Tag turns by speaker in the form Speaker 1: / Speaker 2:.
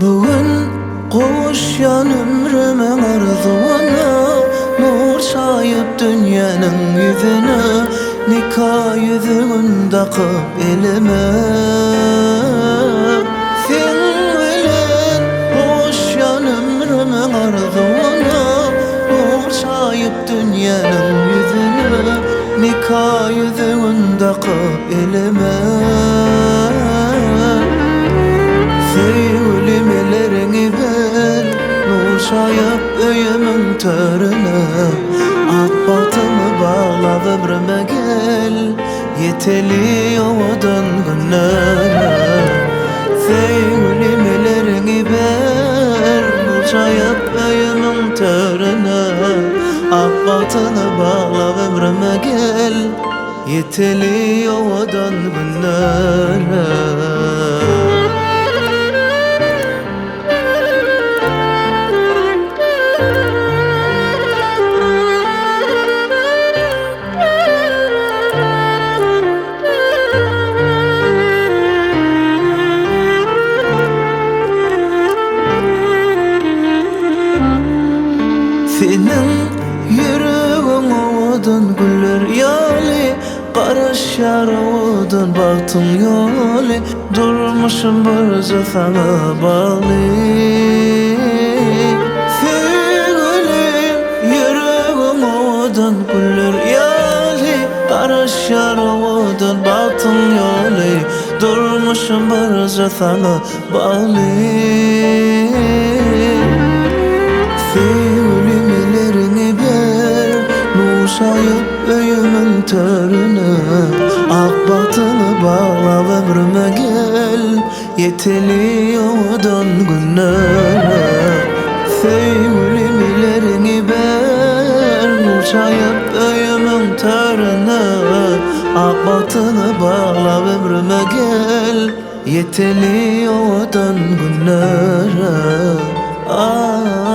Speaker 1: Bu gün gowuşýan ömrümiň arzuwyna, Nur çaýyp dünýäniň ýüzüne, Nika ýüzügin dakyp elime. Seň bilen gowuşýan ömrümiň arzuwyna, Nur çaýyp dünýäniň ýüzüne, Nika ýüzügin dakyp elime. Söýgülim elleriňi ber, Nur çaýyp öýümiň törüne. Ak bagtymy baglap ömrüme gel, Ýeteli owadan günlere. Söýgülim elleriňi ber, Nur çaýyp öýümiň törüne. Ak bagtyňy baglap ömrüme gel, Ýeteli owadan günlere. Seniň ýüregiň owadan güller ýaly, Garaşýar owadan bagtyň ýoly, Durmuşym birje saňa bagly. Söýgülim, ýüregim owadan güller ýaly, Garaşýar owadan bagtyň ýoly, Durmuşym birje saňa bagly. Söýgülim elleriňi ber, Nuşaýyp öýümiň törüne, Ak bagtyňy baglap ömrüme gel, Ýeteli owadan günlere. Söýgülim elleriňi ber, Nur çaýyp öýümiň törüne, Ak bagtyňy baglap ömrüme gel, Ýeteli owadan günlere. Ah.